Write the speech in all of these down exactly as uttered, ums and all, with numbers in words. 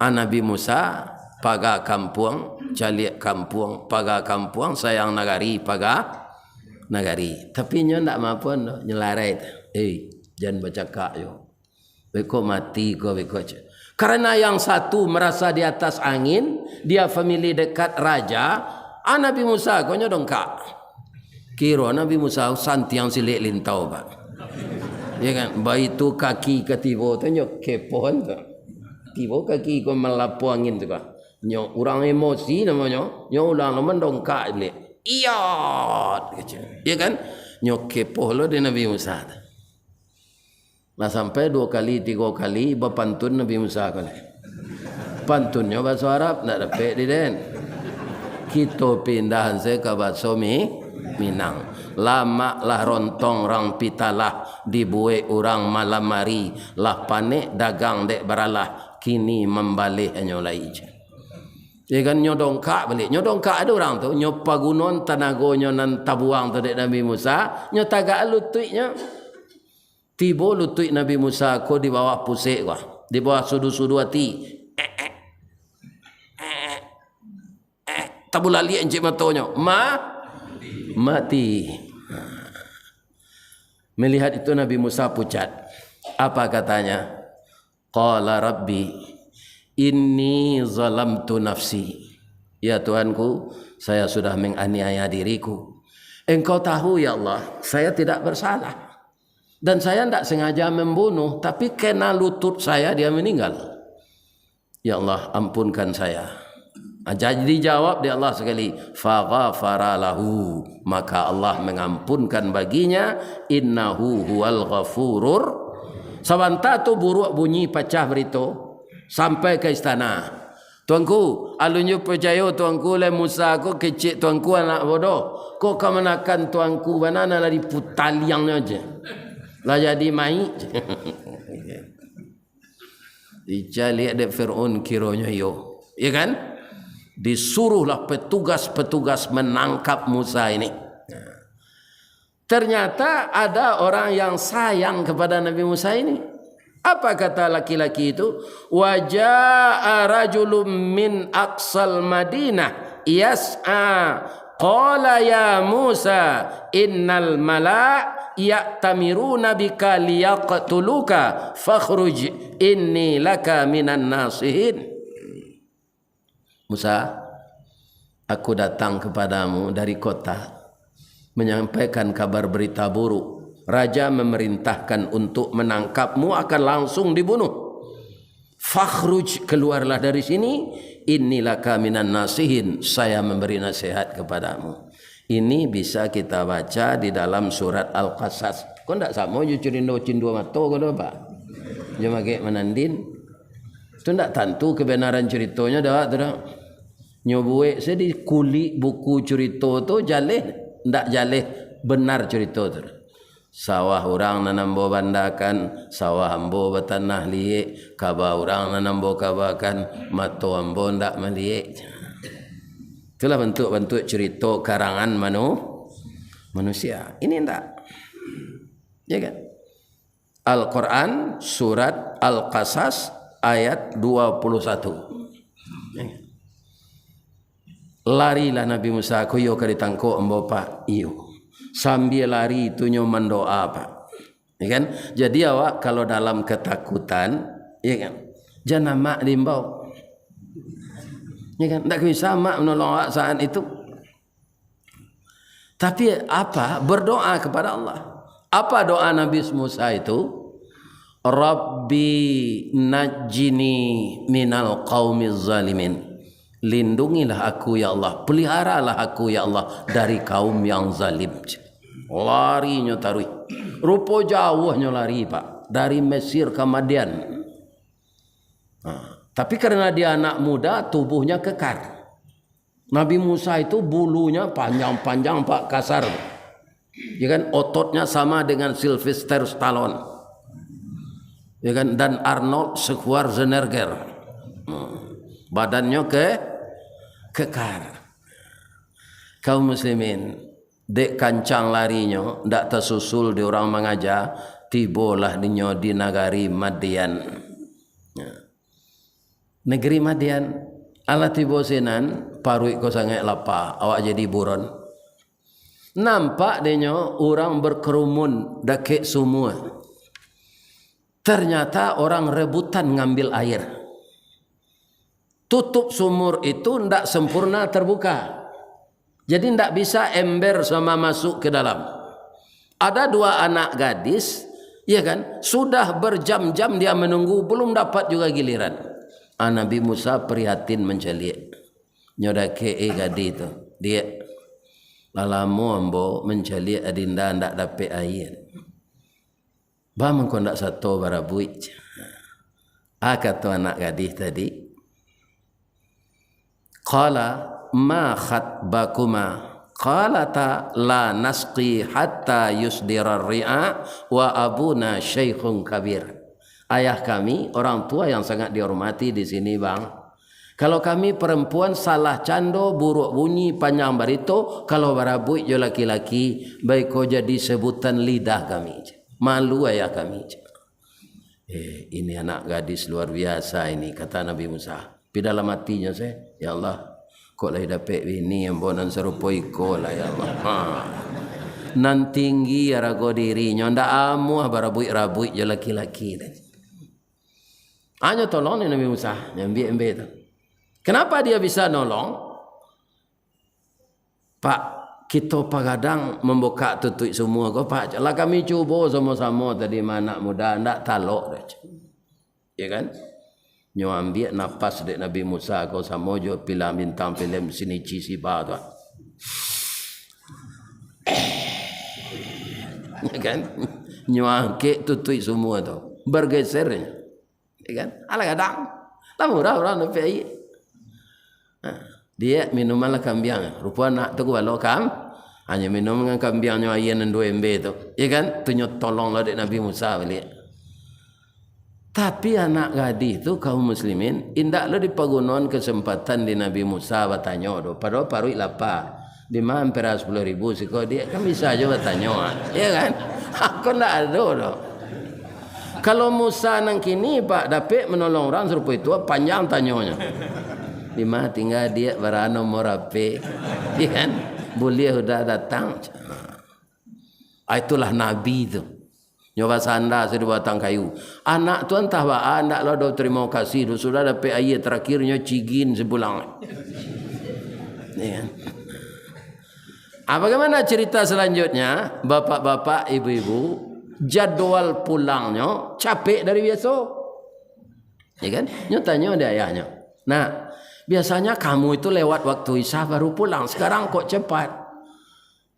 A Nabi Musa, paga kampuang, caliak kampuang, paga kampuang, sayang nagari, paga nagari. Tapi nyo ndak mampu doh, nyelarai tu. Eh, jan bacakak yo. Beko mati ko, beko ce. Karena yang satu merasa di atas angin, dia famili dekat raja, a Nabi Musa ko nyo dongkak. Kiro Nabi Musa santiang silek lintau, Pak. Ya kan? Baitu kaki ka tibo tu nyo kepoh tu. Tibo kaki ko malapo angin tu, Pak. Nyo urang emosi namonyo, nyo ulang lo mandongkak silek. Iya, kaco. Ya kan? Nyo kepoh lo di Nabi Musa tu. Lah sampai duo kali, tigo kali bapantun Nabi Musa ko lai. Pantunnyo bahaso Arab, ndak dapek di den. Kito pindahan se ka bahaso Mi-, Minang. Lamak lah rontong rang pitalah, dibuek urang malam ari, lah panek dagang dek baralah, kini mambaleh hanyo lai. Ya kan, nyo dongkak baliak. Nyo dongkak ado urang tu, nyo pagunoan tanagonyo nan tabuang tu dek Nabi Musa, nyo tagak lutuiknyo. Tibo lutuik Nabi Musa ko di bawah pusek ko, di bawah sudu-sudu ati. Tabulaliak incik matonyo. Ma-, mati. Melihat itu Nabi Musa pucat. Apa katanya? Qala Rabbi, inni zalamtu nafsi. Ya Tuhanku, saya sudah menganiaya diriku. Engkau tahu, ya Allah, saya tidak bersalah. Dan saya ndak sengaja membunuh, tapi kena lutut saya dia meninggal. Ya Allah, ampunkan saya. Ah, jadi jawab dek Allah sakali, "Faghafara lahu." Maka Allah mengampunkan baginya, "Innahu huwal ghafurur." Sabanta tu buruak bunyi pacah barito, sampai ka istana. "Tuanku, alun jo picayo Tuanku, lai Musa ko kecek Tuanku anak bodoh. Ko kamanakan Tuanku bana, nan lah diputaliangnyo aja. Lah jadi mayik." Dicaliak dek Fir'aun kironyo iyo. Ya kan? Disuruhlah petugas-petugas menangkap Musa ini. Ternyata ada orang yang sayang kepada Nabi Musa ini. Apa kata laki-laki itu? "Wa jaa rajulun min aqsal Madinah yas'a. Qala ya Musa, innal mala ya'tamiruna bika liyaqtuluka, fakhruj inni laka minan nasihin." "Musa, aku datang kepadamu dari kota, menyampaikan kabar berita buruk. Raja memerintahkan untuk menangkapmu, akan langsung dibunuh. Fakhruj, keluarlah dari sini, inni laka minan nasihin, saya memberi nasihat kepadamu." Ini bisa kita baca di dalam surat Al-Qasas. Ko ndak samo jo curindo cindua mato ko doh, Pak? Jo magek manandin. Tu ndak tantu kebenaran curitonyo dek awak tu doh. Nyo buek se di kulik buku curito tu jaleh, ndak jaleh benar curito tu. Sawah urang nan ambo bandakan, sawah ambo batanah liek, kaba urang nan ambo kabakan, mato ambo ndak maliek. Itulah bantuak-bantuak curito karangan manu-, manusia. Ini ndak. Ya kan? Al-Quran, surat Al-Qasas, ayat dua puluh satu. Larilah Nabi Musa, ko iyo ka ditangkok ambo, Pak? Iyo. Sambia lari tu nyo mandoa, Pak. Ya kan? Jadi awak kalau dalam ketakutan, ya kan? Jan amak diimbau. Ya kan? Ndak bisa amak manolong awak saat itu. Tapi apa? Berdoa kepada Allah. Apa doa Nabi Musa itu? "Rabbi najjini minal qaumiz zalimin." Lindungilah aku, ya Allah. Peliharalah aku, ya Allah, dari kaum yang zalim. Larinyo taruih. Rupo jauahnyo lari, Pak. Dari Mesir ka Madian. Nah, tapi karena dia anak muda, tubuhnya kekar. Nabi Musa itu bulunya panjang-panjang, Pak, kasar. Ya kan, ototnya sama dengan Sylvester Stallone. Ya kan, dan Arnold Schwarzenegger. Hmm. Badannyo ke-, kekar. Kaum muslimin, dek kancang larinyo, ndak tasusul di urang mangaja, tibolah dinyo di nagari Madian. Ya. Negeri Madian. Alah tibo sinan, paruik ko sangaik lapa, awak jadi buron. Nampak dinyo urang berkerumun dakek sumua. Ternyata orang rebutan ngambil air. Tutup sumur itu ndak sempurna terbuka. Jadi ndak bisa ember sama masuk ke dalam. Ada dua anak gadis, ya kan, sudah berjam-jam dia menunggu, belum dapat juga giliran. Ah, Nabi Musa prihatin mancaliak. Nyo dakek, eh, gadih tu, "Diak, lah lamo ambo mancaliak adinda ndak dapek aia. Ba mangko ndak sato barabuik?" Ah, kato anak gadih tadi, qala, "Ma khatbakuma?" Qalata, "La nasqi hatta yusdirar ri'a, wa abuna syaikhun kabir." Ayah kami, orang tua yang sangat dihormati di sini, Bang, kalau kami perempuan salah cando, buruak bunyi, panjang barito, kalau barabuik jo laki-laki, baiko jadi sebutan lidah kami. Malu ayah kami. "Eh, ini anak gadis luar biasa ini," kata Nabi Musa. Tapi dalam hatinyo se, "Ya Allah, kok lai dapek bini ambo nan sarupo iko lah, ya Allah." Ha. Nan tinggi arago dirinyo, ndak amuah barabuik-rabuik jo laki-laki tadi. Hanyo tolong ni Nabi Musa, nyo ambiak ember tu. Kenapa dia bisa nolong? "Pak, kito pagadang mambukak tutuik sumua ko, Pak. Lah kami cubo samo-samo tadi, ma anak muda, ndak talok doh." Ya kan? Nyo ambiak napas dek Nabi Musa ko samo jo pilem bintang pilem Shinichi Shiba tu. Ya kan? Nyo angkek tutuik sumua tu. Bergeser nyo. Ya kan? Alah gadang. Lah murah urang dapek aia. Ha, diak, minumanlah kambiang. Rupo anak tu kualo kam-, hanyo minum dengan kambiangnyo aia nan duo ember tu. Ya kan? Tu nyo tolonglah dek Nabi Musa baliak. Tapi anak gadih tu, kaum muslimin, indak lo dipagunoan kesempatan di Nabi Musa batanyo tu. Padahal paruik lapa. Di ma ampera sapuluah ribu siko, diak, kan bisa jo batanyo, ah. Ya kan? Ko ndak ado doh. Kalau Musa nan kini, Pak, dapek manolong urang sarupo itu, panjang tanyo nyo. "Di ma tingga, diak, bara nomor H P?" Ya kan? "Buliah udah datang." Ah, itulah Nabi tu. Nyo basanda se di batang kayu. Anak tu antah baa, ndak lo ado tarimo kasih tu, sudah dapek aia, tarakhir nyo cigin sapulang. Ya kan? Ah, bagaimana cerita selanjutnya? Bapak-bapak, ibu-ibu, jadwal pulangnyo capek dari biaso. Ya kan? Nyo tanyo dek ayahnyo, "Nak, biasanya kamu itu lewat waktu Isya baru pulang, sekarang kok cepat?"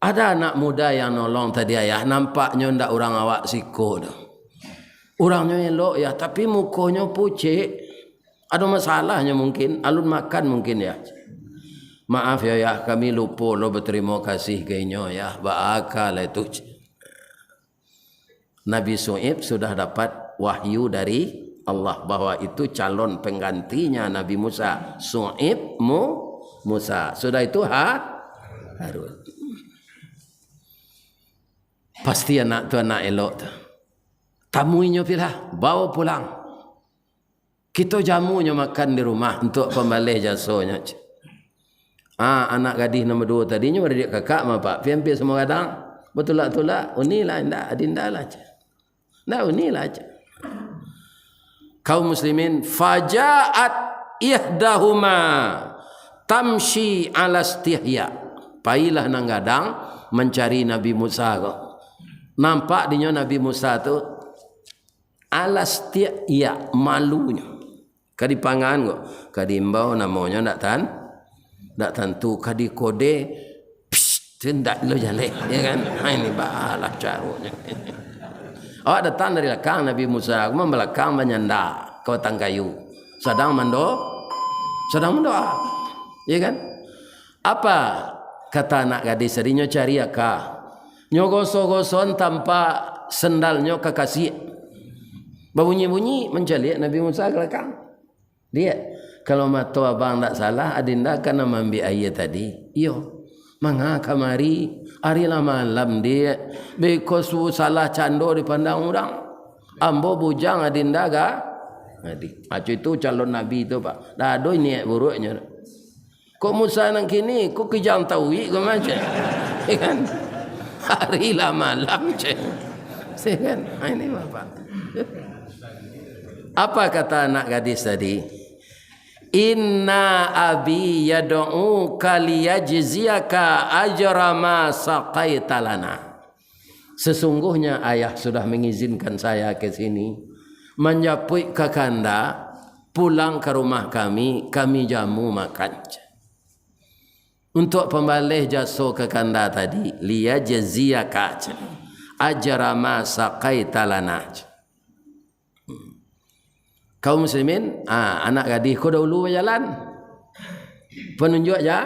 Ada anak muda yang nolong tadi, ayah, nampaknyo ndak urang awak siko doh. Urangnyo elok, yah, tapi mukonyo pucek. Ado masalahnyo mungkin, alun makan mungkin, yah. "Maaf yo, yah, kami lupo lo batarimo kasih ka inyo, yah, baa ka lah itu." Nabi Syu'aib sudah dapat wahyu dari Allah bahwa itu calon penggantinya Nabi Musa. Syu'aib, Mu-, Musa. Sudah itu Ha-, Harun. Pasti anak tu anak elok tu. Tamuinyo pilah, bawa pulang. Kito jamunyo makan di rumah untuak pambaleh jasonyo, ceh. Ah, anak gadih nomor duo tadinyo baradiak kakak mah, Pak. Pian-pian samo gadang. Batulak-tulak, unilah, indak, adinda lah, ceh. Ndak, unilah, ceh. Kaum muslimin, faja'at ihdahuma tamshi ala istihya. Pailah nan gadang mancari Nabi Musa ko. Nampak dinyo Nabi Musa tu, ala istihya, malunyo. Ka dipangan ko, ka diimbau namonyo ndak tan-, ndak tantu, ka dikode, psst, tu ndak lo jaleh, ya kan? Ha, ini balah caronyo. Awak datang dari lakang, Nabi Musa, aku mah balakang banyanda ka batang kayu. Sadang mando-, sadang mandoa. Ya kan? Apa kata anak gadis tadi? Nyo cari aka. Nyo goso-goson tampak sendalnyo ka kasiak. Babunyi-bunyi, mancaliak Nabi Musa ka lakang. "Diak, kalau mato abang ndak salah, adinda kan nan maambiak aia tadi?" "Iyo." "Manga kamari?" "Ari lah malam, Diak. Beko su-, salah cando dipandang urang. Ambo bujang, adinda ga-, Jadi, macam itu calon nabi tu, Pak. Dah ado niat buruknyo. Kok Musa nan kini, kok kijang tauik ko macam. Ya kan? Hari lah malam, cek. Ya kan? Ha, ini Bapak. Apa kata anak gadis tadi? "Inna abi yad'uka liyajziyaka ajra ma saqaita lana." Sesungguhnya ayah sudah mengizinkan saya ke sini, manjapuik kakanda pulang ka rumah kami, kami jamu makan. Untuak pambaleh jaso kakanda tadi, liyajziyaka, ajra ma saqaita lana. Kaum muslimin, ah, anak gadih ko dahulu bajalan. Penunjuak ja,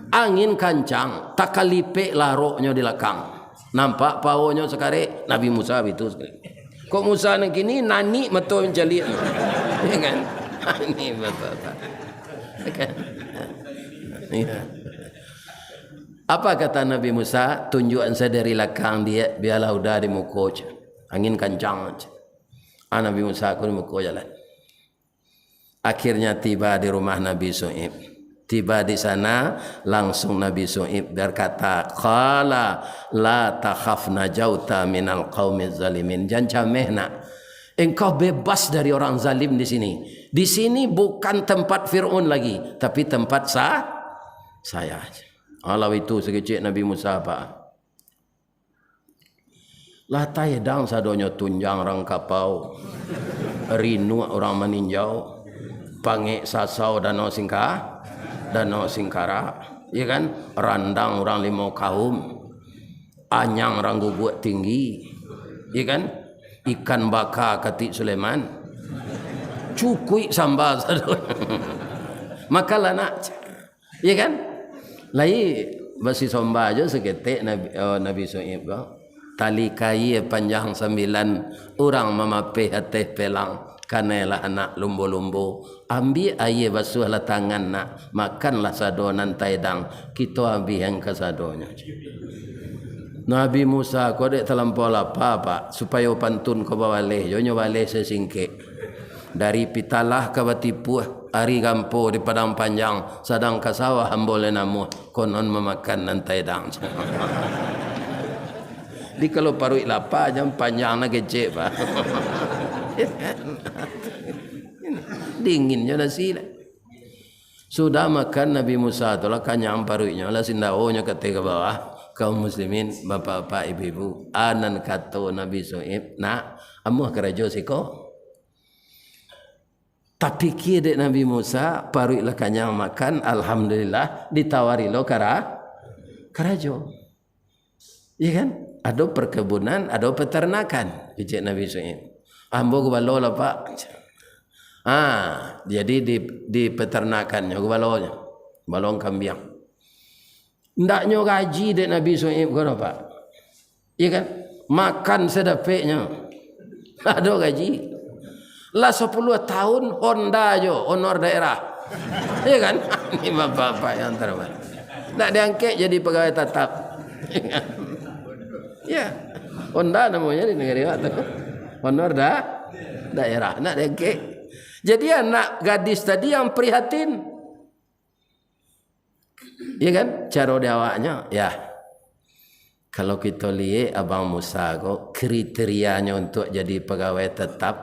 angin kancang, takalipek laroknyo di lakang. Nampak paonyo sakarek, Nabi Musa bitu sakarek. Kok Musa nan kini, nanik mato mancaliak. Ya kan? Ini bapak-bapak. Ya kan? Ya. Apa kata Nabi Musa? Tunjuakan saja dari lakang dia, biarlah udah di muko je. Angin kancang je. Ah, Nabi Musa ko di muko jalan. Akhirnya tiba di rumah Nabi Su'aib. Tiba di sana, langsung Nabi Su'aib berkata, "Qala la takhaf najauta minal qaumiz zalimin." Jan cameh, nak. Engkau bebas dari orang zalim di sini. Di sini bukan tempat Fir'aun lagi, tapi tempat sa-, saya. Alah itu sakecek Nabi Musa, Pak. Lah taedang sadonyo tunjang rang kapau, rinuak urang maninjau, pangek sasau danau singka-, danau singkarak, ya kan? Randang urang limo kaum, anyang rang guguak tinggi, ya kan? Ikan baka katik Sulaiman, cukuik samba sadonyo. Makanlah nak. Ya kan? Lai basisomba jo saketek Nabi, eh, Nabi Su'aib ko. Tali kaia panjang sambilan, urang mamapeh ateh pelang, kanailah anak lumbo-lumbo. Ambiak aia basuahlah tangan nak, makanlah sado nan taedang, kito abihan kasadonyo. Nabi Musa ko dek talampau lapa, Pak, supayo pantun ko babaleh jo, nyo baleh sasingkek. Dari Pitalah ka Batipuah, ari gampo di Padang Panjang, sadang ka sawah ambo lai namuah, konon mamakan nan taedang. Jadi kalau paruik lapa, jan panjang nan kecek, Pak. Dinginnyo nasi lah. Sudah makan Nabi Musa tu lah kanyang paruiknyo, lah sindaonyo ka ateh ka bawah. Kaum muslimin, bapak-bapak, ibu-ibu, a nan kato Nabi Su'aib, nak, amuah karajo siko. Tapikia dek Nabi Musa, paruik lah kanyang makan, alhamdulillah, ditawari lo kara-, karajo. Iya kan? Ado perkebunan, ado peternakan, kecek Nabi Su'aib. Ambo gubalo lah, Pak. Ah, jadi di, di peternakannyo gubalonyo, gubalong kambiang. Ndaknyo gaji dek Nabi Su'aib ko doh, Pak. Iya kan? Makan sadapeknyo. Ado gaji. Lah sapuluah tahun Honda jo, honor daerah. Iya kan? Ini bapak-bapak yang terhormat. Ndak diangkek jadi pegawai tatap. Ya. Honda namanya di negeri awak tu. Honor da-, daerah. Ndak diangkek. Jadi anak gadis tadi yang prihatin. Iya kan? Caro di awaknyo, ya. Kalau kito liek Abang Musa ko, kriterianyo untuk jadi pegawai tetap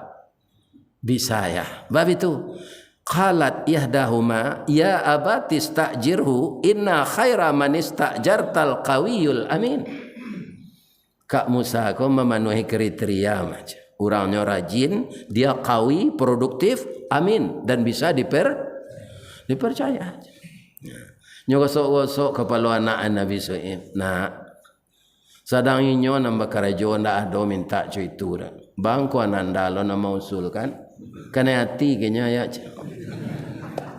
bisa, ya. Bab itu, qalat ihdahuma, "Ya abati sta'jirhu, inna khaira man ista'jartal qawiyul amin." Kak Musa ko mamanuahi kriteria macam. Urangnyo rajin, dia kawi, produktif, amin, dan bisa diper-, dipercaya. Nyo gosok-gosok kapalo anak Nabi Su'aib. Nak, sadang inyo nan bakarajo ndak ado mintak co itu doh. Bang ko ananda lo nan mausulkan. Kanai ati keceknyo, ya, cek.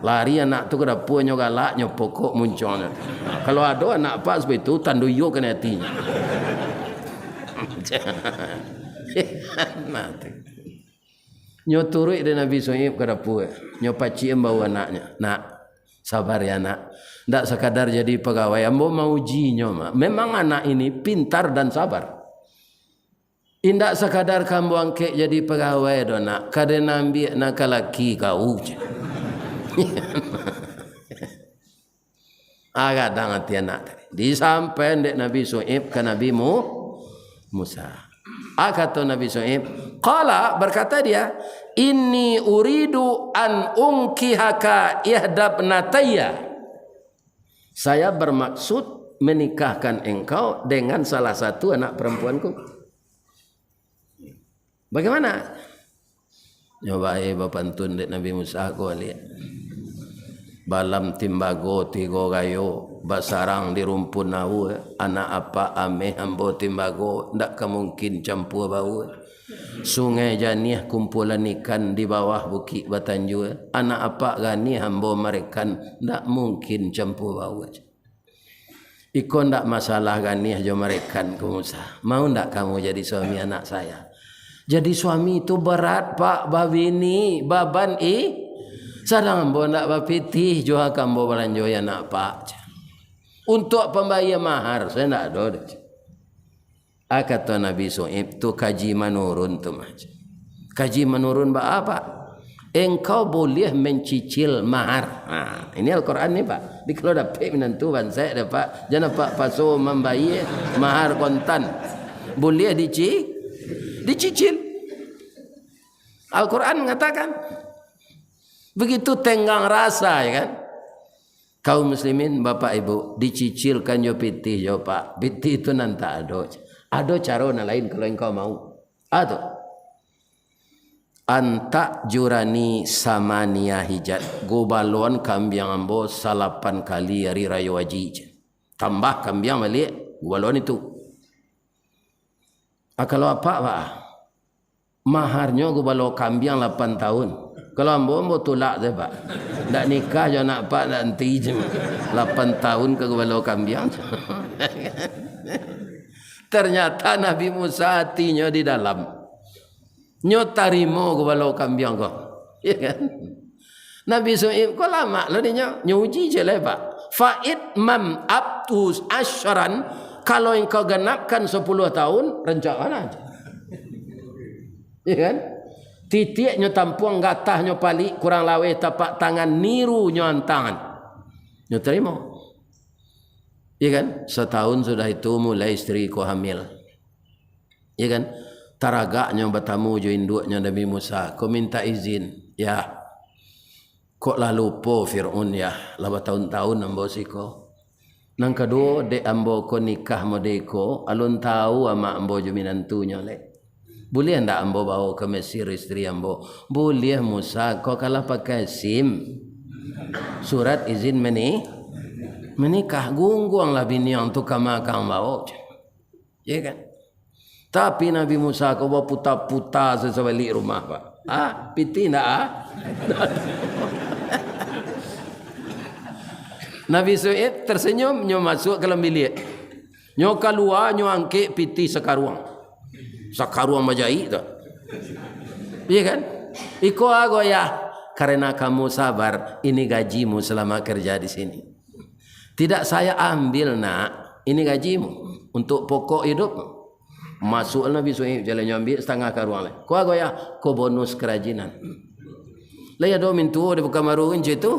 Lari anak tu ka dapua, nyo galak, nyo pokok munconyo. Kalau ado anak apak saperti tu, tando iyo kanai atinyo. Nah, tu. Nyo turuik dek Nabi Su'aib ka dapua. Nyo pacikan bahu anaknyo. Nak, sabar ya, Nak. Ndak sakadar jadi pagawai, ambo maujinyo, Mak. Memang anak ini pintar dan sabar. Indak sakadar ka ambo angkek jadi pagawai doh, Nak, ka den ambiak nan ka laki kau, cek. Ah, gadang ati anak tadi. Disampaian dek Nabi Syu'aib ka Nabi Mu-, Musa. Ah, kato Nabi Syu'aib, qala, berkata dia, "Inni uridu an unkihaka ihdabnatayya." Saya bermaksud menikahkan engkau dengan salah satu anak perempuanku. Bagaimana? Nyo bae bapantun dek Nabi Musa ko baliak. Balam timbago tigo gayo, basarang di rumpun aua, anak apak ameh ambo timbago, ndak ka mungkin campua baua. Sungai Janiah kumpulan ikan di bawah bukik batanjua, anak apak ganiah ambo marekan, ndak mungkin campua baua. Iko ndak masalah ganiah jo marekan ko Musa. Mau ndak kamu jadi suami anak saya? Jadi suami tu berat, Pak, babini, baban i. Sadang ambo ndak bapitih, juo ka ambo balanjoi anak Pak. Untuak pambayia mahar, saya ndak ado doh. Ah, kato Nabi Syu'aib, tu kaji manurun tu mah. Kaji manurun baa, Pak? Engkau buliah mancicil mahar. Ha, ini Al-Quran ni, Pak. Jadi kalau dapek minantu bansaik dek Apak, jan Apak paso mambayia mahar kontan. Buliah dici-, dicicil. Al-Quran mengatakan. Begitu tenggang rasa, ya kan? Kaum muslimin, bapak ibu, dicicilkan jo pitih jo, Pak. Pitih tu nan tak ado. Ado caro nan lain kalau engkau mau. Ah, tu. An ta'jurani samaniya hijaj. Gubaloan kambiang ambo salapan kali ari rayo haji. Tambah kambiang baliak, gubaloan itu. Ah, kalau apak, Pak, maharnyo gubalo kambiang lapan tahun. Kalau ambo, ambo tulak sajo, Pak. Ndak nikah jo anak Apak, ndak anti je. Lapan tahun ka gubalo kambiang. Ternyata Nabi Musa atinyo di dalam. Nyo tarimo gubalo kambiang ko. Ya kan? Nabi Syu'aib ko lamak lo dinyo. Nyo uji je lah, Pak. Fa in atmamta asyran, kalau engkau ganapkan sepuluh tahun, rancak bana je. Ya kan? Titiaknyo tampuang, gatahnyo palik, kurang laweh tapak tangan, nirunyo antangan. Nyo tarimo. Ya kan? Setahun sudah itu mulai isteri ko hamil. Ya kan? Taragaknyo batamu jo induaknyo Nabi Musa, ko mintak izin, "Yah, kok lah lupo Fir'aun, yah, lah batahun-tahun ambo siko. Nan kaduo, dek ambo ko nikah mode ko, alun tahu amak ambo jo minantunyo lai. Buliah ndak ambo bawo ka Mesir isteri ambo?" "Buliah, Musa, kok ka lah pakai sim, surat izin meni-, menikah, gungguanglah biniang tu kama ka ang bawo." Ya kan? Tapi Nabi Musa ko baputa-puta sa-, sabalik rumah, Pak. Ah, pitih ndak, ah? Nabi Syu'aib tersenyum, nyo masuak ka dalam biliak. Nyo kalua, nyo angkek pitih sakaruang. Sakaruang bajaik tu. Iya kan? "Iko ago, Yah, karena kamu sabar, ini gajimu selama kerja di sini." Tidak saya ambil, Nak. Ini gajimu untuk pokok hidup. Masuak Nabi Syu'aib, jalannyo ambiak satangah karuang lai. Ko ago, Yah, ko bonus karajinan. Lai ado mintuo di Pekanbaru kan cak itu.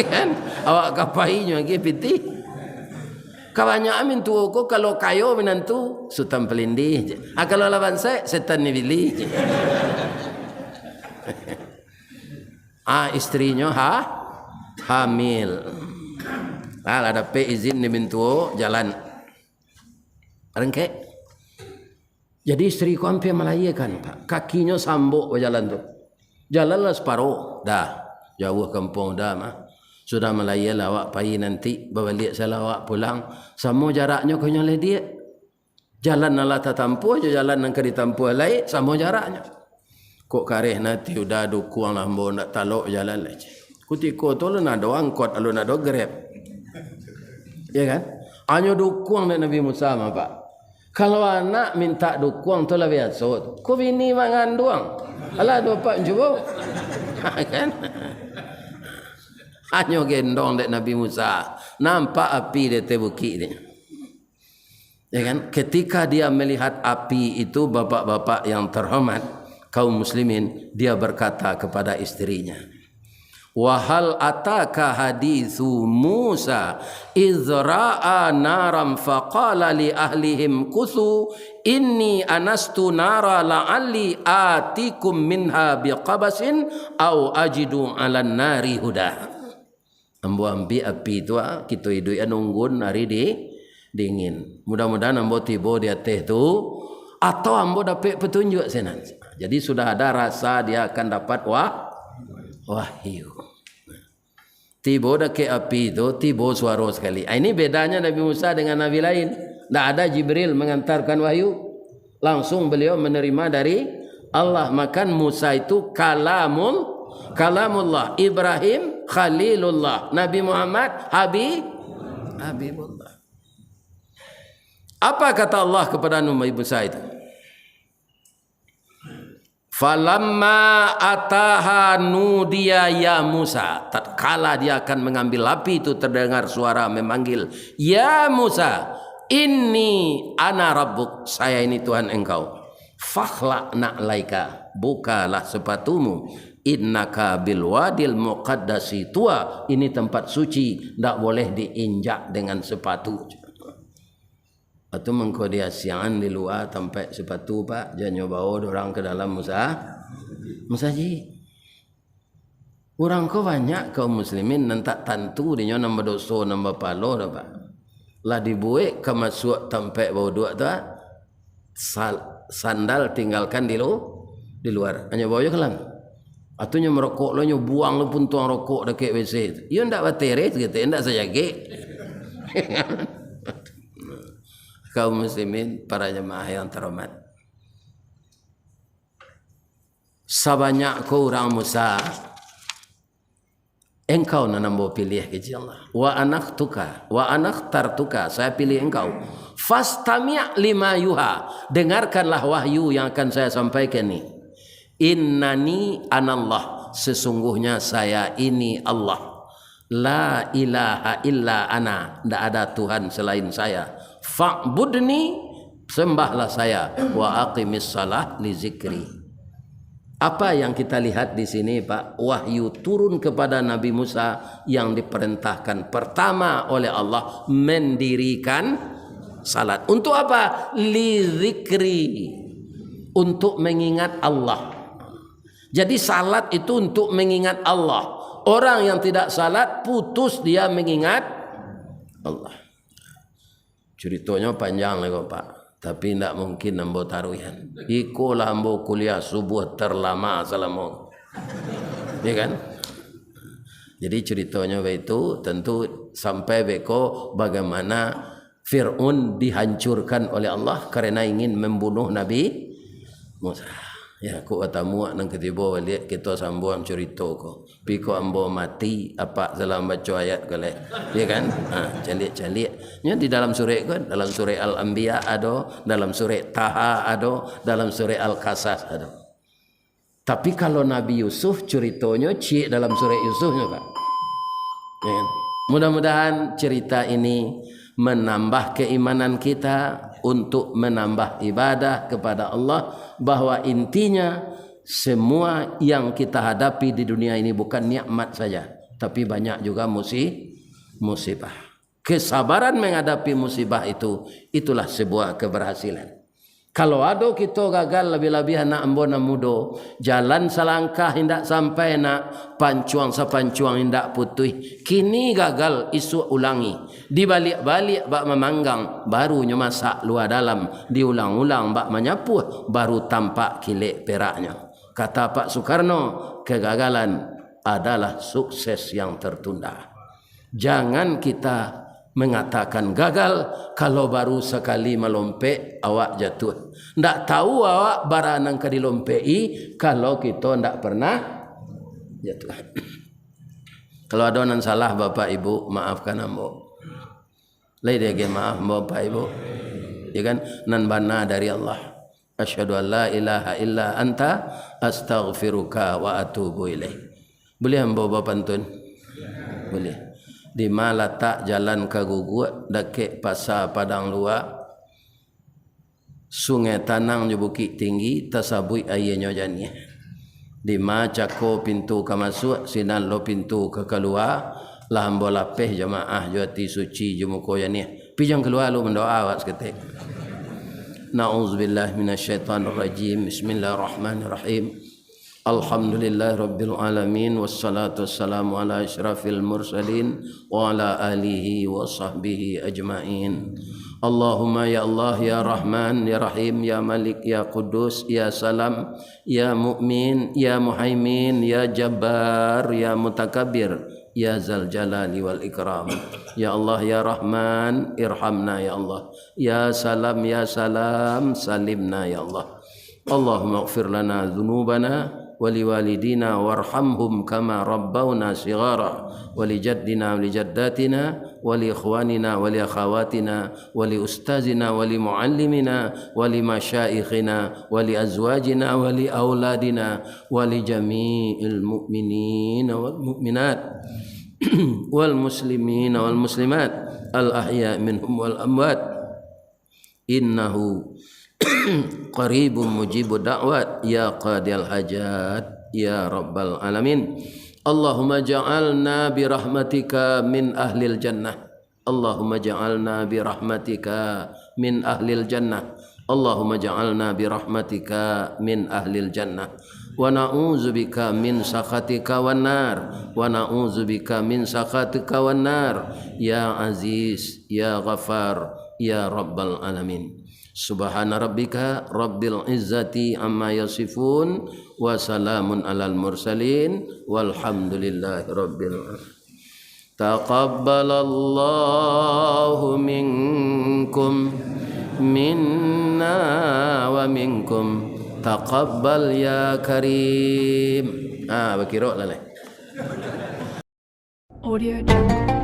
Kan? Awak ka pai nyo agiah pitih. Kabanyakan mintuo ko kalau kayo minantu, Sutan Palindih je. Ah, kalau lah bansaik, setan ni bilih je. Ah, istrinyo ha-, hamil. Ah, lah dapek izin di mintuo, jalan. Rengkek. Jadi istri ko ampia malahiakan, Pak. Kakinyo sambok bajalan tu. Jalan lah saparo. Dah. Jauah kampuang dah mah. Sudah malahia lah awak pai nanti, babaliak salah awak pulang. Samo jaraknyo ko nyo lediak. Jalan nan lah tatampuah jo jalan nan ka ditampuah lai, samo jaraknyo. Kok kareh nati udah dukuang lah ambo, ndak talok jalan lai. Kutiko tu alun ado angkot, alun ado Grab. Ya kan? Hanyo dukuang dek Nabi Musa mah, Pak. Kalau anak mintak dukuang tu lah biaso tu. Ko bini manganduang. Alah, ado Pak cubo. Kan? Hanyo gendong dek Nabi Musa. Nampak api di ateh bukik tu. Ya kan? Ketika dia melihat api itu, bapak-bapak yang terhormat, kaum muslimin, dia berkata kepada istrinya, "Wa hal ataka haditsu Musa idz ra'a naran faqala li ahlihim kuthu inni anastu nara la'alli atikum minha biqabasin au ajidu 'alan nari huda." Ambo ambiak api tu, ah, kito iduik unggun ari di, dingin. Mudah-mudahan ambo tibo di ateh tu, atau ambo dapek petunjuk sinan. Jadi sudah ada rasa dia akan dapat wah-, wahyu. Tibo dakek api tu, tibo suaro sakali. Ah, ini bedanya Nabi Musa dengan nabi lain. Ndak ada Jibril mengantarkan wahyu. Langsung beliau menerima dari Allah. Maka Musa itu kalamul, kalamullah. Ibrahim khalilullah. Nabi Muhammad habi-, habibullah. Apa kata Allah kepada Nabi Musa itu? "Falamma ataha nudiya ya Musa." Tatkala dia akan mengambil api itu, terdengar suara memanggil, "Ya Musa, inni ana rabbuk, saya ini Tuhan engkau. Fakhla' na'laika, bukalah sepatumu. Innaka bil wadil muqaddasi tuwa, ini tempat suci, ndak boleh diinjak dengan sepatu." Atu mangko diasiangan di lua tampek sepatu, Pak, janyo bawo urang ka dalam musa-, musajik. Urang ko banyak kaum muslimin nan tak tantu dinyo nan badoso, nan bapalo doh, Pak. Lah dibuek ka masuak tampek bauduak tu, ah, sal-, sandal tinggalkan di lu-, di luar. Hanyo bawo jo kalang. Atu nyo marokok lo, nyo buang lo puntuang rokok dakek W C tu. Iyo ndak bateres gitu, ndak sajagek. Kaum muslimin, para jamaah yang terhormat. Sabanyak ko urang Musa, engkau nan ambo pilih, kecek Allah. Wa anakhtuka, wa anakhtartuka, saya pilih engkau. Fastami' lima yuha, dengarkanlah wahyu yang akan saya sampaikan ni. Innani anallah, sesungguhnya saya ini Allah. La ilaha illa ana, ndak ada Tuhan selain saya. Fa'budni, sembahlah saya. Wa aqimis shalah li zikri. Apa yang kita lihat di sini, Pak? Wahyu turun kepada Nabi Musa yang diperintahkan pertama oleh Allah mendirikan salat. Untuk apa? Li zikri. Untuk mengingat Allah. Jadi, salat itu untuk mengingat Allah. Orang yang tidak salat, putus dia mengingat Allah. Curitonyo panjang lai ko, Pak. Tapi, ndak mungkin ambo taruihan. Iko lah ambo kuliah subuah terlama salamo. Ya kan? Jadi, curitonyo baitu, tentu sampai beko bagaimana Fir'aun dihancurkan oleh Allah karena ingin membunuh Nabi Musa. Ya, kok batamu nan katibo baliak, kito sambuang curito ko. Pi kok ambo mati, apak salah baco ayat ko lai. Ya kan? Ha, caliak-caliak. Nyo di dalam surek ko, dalam surek Al-Anbiya ado, dalam surek Taha ado, dalam surek Al-Qasas ado. Tapi, kalau Nabi Yusuf, curitonyo ciek dalam surek Yusuf nyo, Pak. Ya kan? Mudah-mudahan cerita ini menambah keimanan kita untuk menambah ibadah kepada Allah, bahwa intinya semua yang kita hadapi di dunia ini bukan nikmat saja, tapi banyak juga musi-, musibah. Kesabaran menghadapi musibah itu, itulah sebuah keberhasilan. Kalau ado kito gagal, labiah-labiah anak ambo nan mudo, jalan salangkah indak sampai nak, pancuang sapancuang indak putuih. Kini gagal, isuak ulangi. Dibaliak-baliak bak mamanggang, baru nyo masak lua dalam, diulang-ulang bak manyapuah, baru tampak kilek peraknyo. Kata Pak Soekarno, kegagalan adalah sukses yang tertunda. Jangan kita mengatakan gagal kalau baru sakali malompek, awak jatuah. Ndak tahu awak bara nan ka dilompeki kalau kito ndak pernah jatuah. Kalau ado nan salah, Bapak Ibu, maafkan ambo. Lai diagiah maaf ambo, Bapak Ibu? Ya kan? Nan bana dari Allah. Asyhadu an la ilaha illa anta, astaghfiruka wa atubu ilaik. Buliah ambo bapantun? Buliah. Di ma latak jalan ka Guguak, dakek Pasa Padang Lua, Sungai Tanang jo Bukik Tinggi, tasabuik aianyo janiah. Dima cako pintu ka masuak, sinan lo pintu ka kalua, lah ambo lapeh jamaah jo ati suci jo muko janiah. Pi jan kalua lu, mandoa awak saketek. Na'udzubillahi minasyaitonirrajim. Bismillahirrahmanirrahim. Alhamdulillahirabbil alamin, wassalatu wassalamu ala asyrafil mursalin wa ala alihi wa sahbihi ajmain. Allahumma ya Allah, ya Rahman, ya Rahim, ya Malik, ya Quddus, ya Salam, ya Mu'min, ya Muhaimin, ya Jabbar, ya Mutakabbir, ya Zal Jalali wal Ikram. Ya Allah, ya Rahman, irhamna ya Allah. Ya Salam, ya Salam, salimna ya Allah. Allahumma ighfir lana dzunubana wa liwalidina warhamhum kama rabbauna shighara, wa li jaddina wa li jaddatina wa li ikhwanina wa li akhawatina wa li ustazina wa li muallimina wa li masyaikhina wa li azwajina wa li auladina wa li jami'il mu'minina wal mu'minat wal muslimina wal muslimat al ahya minhum wal amwat. Innahu qaribun mujibud da'wat, ya qadiyal hajat, ya rabbal alamin. Allahumma ja'alna bi rahmatika min ahlil jannah. Allahumma ja'alna bi rahmatika min ahlil jannah. Allahumma ja'alna bi rahmatika min ahlil jannah. Wa na'udzubika min sakhatika wan nar. Wa na'udzubika min sakhatika wan nar. Ya Aziz, ya Ghaffar, ya Rabbal Alamin. Subhana rabbika rabbil izzati amma yasifun, wa salamun alal mursalin, walhamdulillahi rabbil alamin. Taqabbalallahu minkum, minna wa minkum. Taqabbal ya Karim. Ah, bakirok lah, leh. Audio Jungle.